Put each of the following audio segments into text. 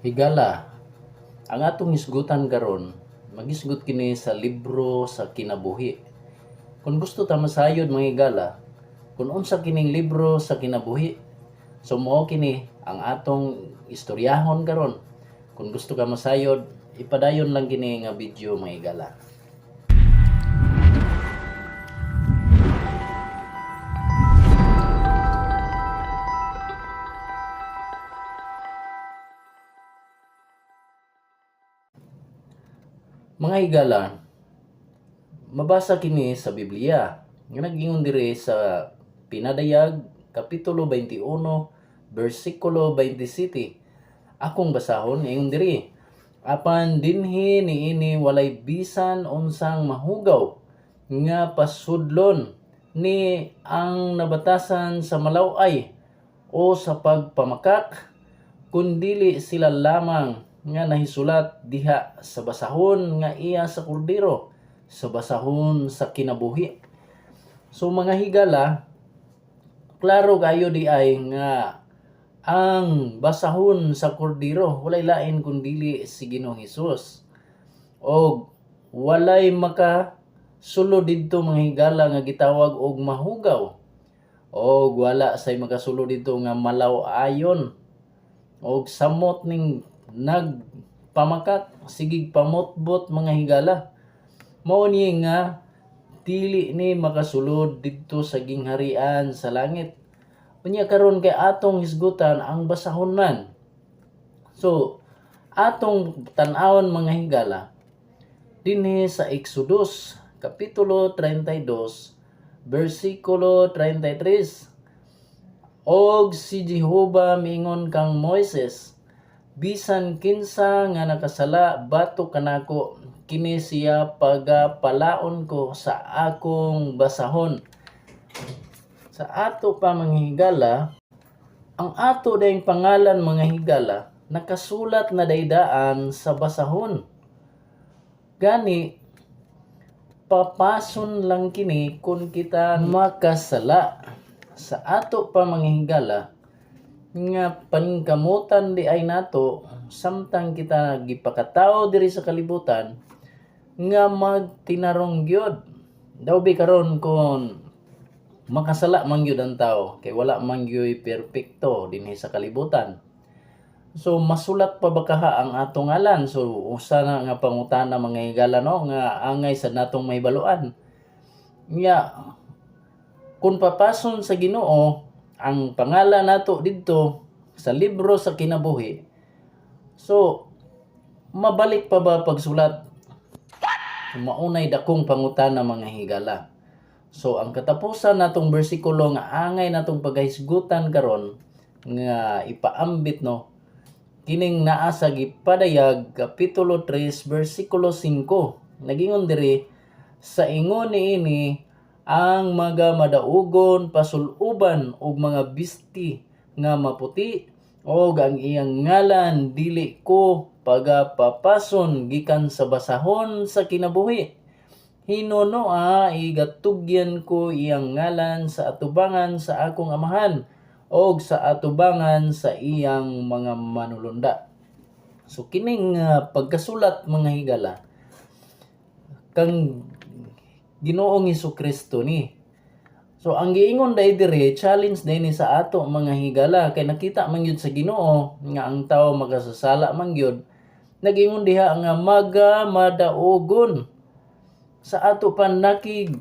Higala, ang atong hisgutan karon, maghisgot kini sa libro sa kinabuhi. Kung gusto ta masayod, mga higala, kung unsa kining libro sa kinabuhi, so mao kini ang atong istoryahon karon. Kung gusto ka masayod, ipadayon lang kini nga video, mga higala. Mga higala, mabasa kini sa Biblia nga nag-ingon diri sa Pinadayag kapitulo 21 bersikulo 27. Akong basahon, ingon diri: "Apan dinhi niini walay bisan unsang mahugaw nga pasudlon ni ang nabatasan sa malaw-ay o sa pagpamakak, kundili sila lamang nga nahisulat diha sa basahon nga iya sa kordero, sa basahon sa kinabuhi." So mga higala, klaro kayo di ay nga ang basahon sa kordero walay lain kundili si Ginoong Hesus. Og walay maka sulod didto, mga higala, nga gitawag og mahugaw. Og wala say makasulod didto nga malaw-ayon. Og samot ning nagpamakak, sigig pamotbot, mga higala. Mao ni nga dili ni makasulod didto sa gingharian sa langit. Unya karon kay atong hisgutan ang basahon man. So atong tan-awon, mga higala, dinhi sa Exodus kapitulo 32 bersikulo 33. "Og si Jehova miingon kang Moises, 'Bisan kinsa nga nakasala batok kanako, kini siya pagapalaon ko sa akong basahon.'" Sa ato pa, mga higala, ang ato dayong pangalan, mga higala, nakasulat na daydaan sa basahon. Gani papason lang kini kung kita makasala. Sa ato pa, mga higala, nga paningkamutan di ay nato samtang kita gipakatao diri sa kalibutan nga magtinarong gyud. Daw bi karon kung makasala man gyud ang tao kay wala man gyud perpekto dinhi sa kalibutan. So masulat pa ba kaha ang atong ngalan? So usa na nga pangutana, mga higala, no, nga angay sa natong mahibaluan. Nya kung papason sa Ginoo ang pangalan nato didto sa libro sa kinabuhi, so mabalik pa ba pagsulat? Maunay dakong pangutana, mga higala. So ang katapusan natong bersikulo nga angay natong pagahisgutan karon nga ipaambit, no, kining naa sa Gipadayag kapitulo 3 bersikulo 5. Nagingon diri: "Sa ingon niini ang mga madaugon pasuluban og mga bisti nga maputi, og ang iyang ngalan dili ko pagapapason gikan sa basahon sa kinabuhi. Hinunoa igatugyan ko iyang ngalan sa atubangan sa akong Amahan og sa atubangan sa iyang mga manulunda." So kining pagkasulat, mga higala, kang Ginoong Kristo ni. So ang giingon dai dire, challenge dai ni sa ato, mga higala, kay nakita man gyud sa Ginoo nga ang tao makasasala man gyud. Nagingon diha nga maga madaugon. Sa ato pa, nakig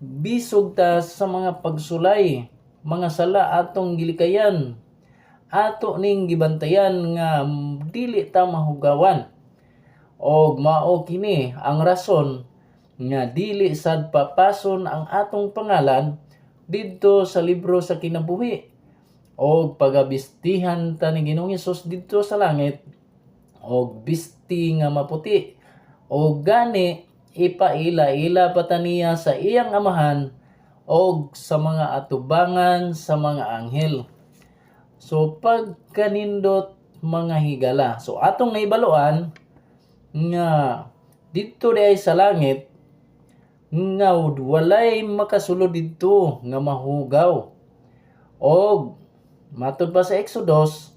bisog ta sa mga pagsulay, mga sala atong gilikayan. Ato ning gibantayan nga dili ta mahugawan. Og mao kini ang rason nga dili sad papason ang atong pangalan didto sa libro sa kinabuhi. Og pagabistihan ta ni Ginoong Hesus didto sa langit og bisti nga maputi. Og gani ipaila-ila pa ta niya sa iyang Amahan og sa mga atubangan sa mga anghel. So pagkanindot, mga higala. So atong naibaluan nga didto di ay sa langit nga walay makasulod didto nga mahugaw. Og matud pa sa Exodus,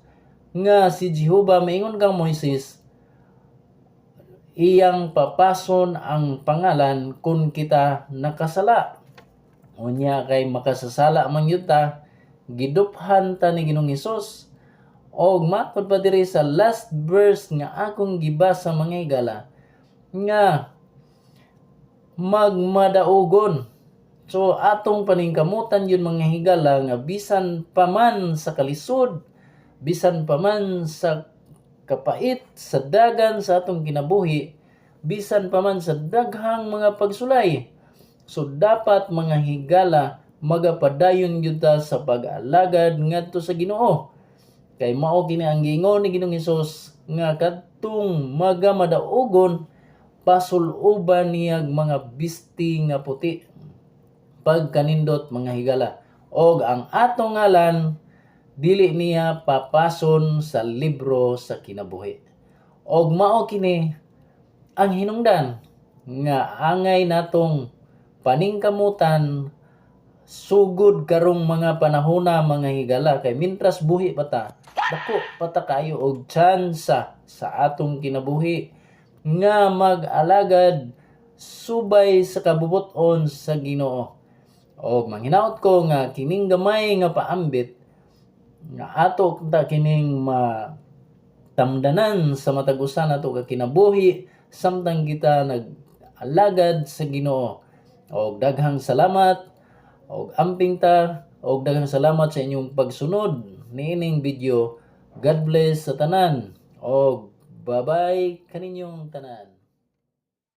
Nga si Jehova maingon kang Moises, iyang papason ang pangalan kung kita nakasala. Unya kay makasasala man gyud ta, giduphan ta ni Ginoong Hesus. Og matod pa diri sa last verse nga akong gibasa, mga higala, nga magmadaugon. So atong paningkamutan yun, mga higala, nga bisan pa man sa kalisod, bisan pa man sa kapait, sa dagan sa atong kinabuhi, bisan pa man sa daghang mga pagsulay. So dapat, mga higala, magapadayon gyud ta sa pag-alagad ngadto sa Ginoo. Kay mao kini ang giingon ni Ginoong Hesus nga kadtong magamadaugon, pasuluban niyag mga bisti nga puti. Pagkanindot, mga higala. Og ang atong ngalan dili niya papason sa libro sa kinabuhi. Og mao kini ang hinungdan nga angay natong paningkamutan sugod karong mga panahona, mga higala, kay mintras buhi pa ta, dako pa ta kayo og tsansa sa atong kinabuhi nga mag-alagad subay sa kabubut-on sa Ginoo. Og manghinaot ko nga kining gamay nga paambit nga ato ta kining matamdanan sa matag usa nato ka kinabuhi samtang kita nag-alagad sa Ginoo. Og daghang salamat og amping ta og daghang salamat sa inyong pagsunod niining video. God bless sa tanan og bye-bye kaninyong tanan.